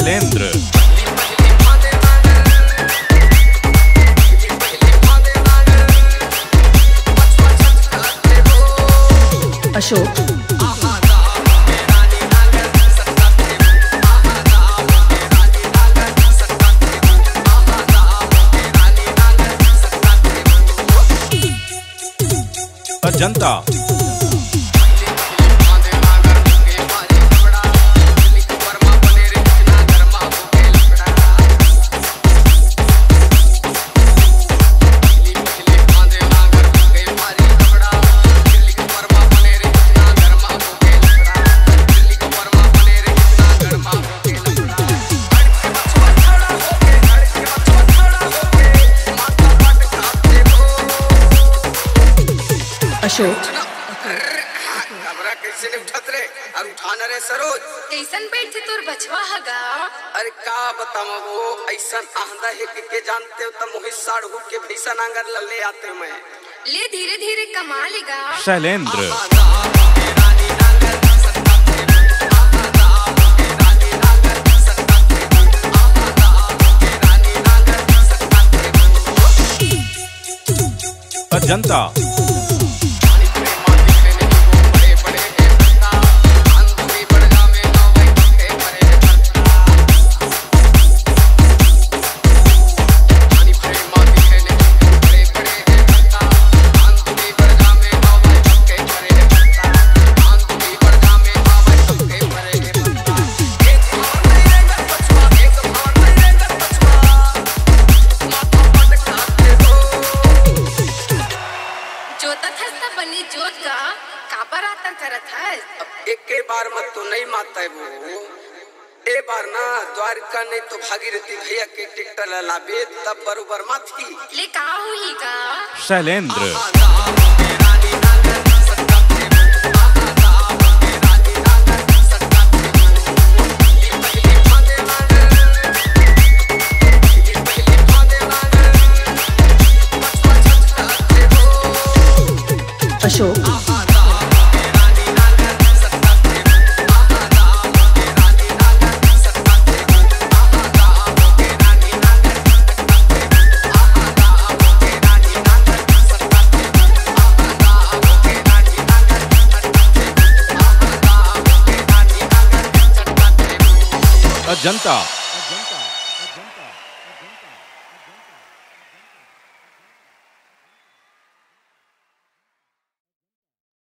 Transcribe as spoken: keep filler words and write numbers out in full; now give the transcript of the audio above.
शैलेंद्र। अशोक। अजंता। अशोक। कमरा कैसे नहीं उठत रे? अउ उठा न रे सरोज। कैसन बैठे तोर बछवा ह गा? अरे का बतावं वो, अइसन आहंदा हे के, के जानते हो, त मोहित साढ़ू के भैंसा नांगर ल ले आते मैं। ले धीरे धीरे कमा लेगा। शैलेंद्र। अजंता। जोतत हस त बने जोत गा, काबर आतर करत हस? अब एके बार म तो नइ मातय वो। ए बार ना द्वारिका नहीं तो भागीरथी भैया के ट्रैक्टर ला लाबे, तब बरोबर मातही। ले का होही गा? शैलेंद्र। अशोक। अजंता।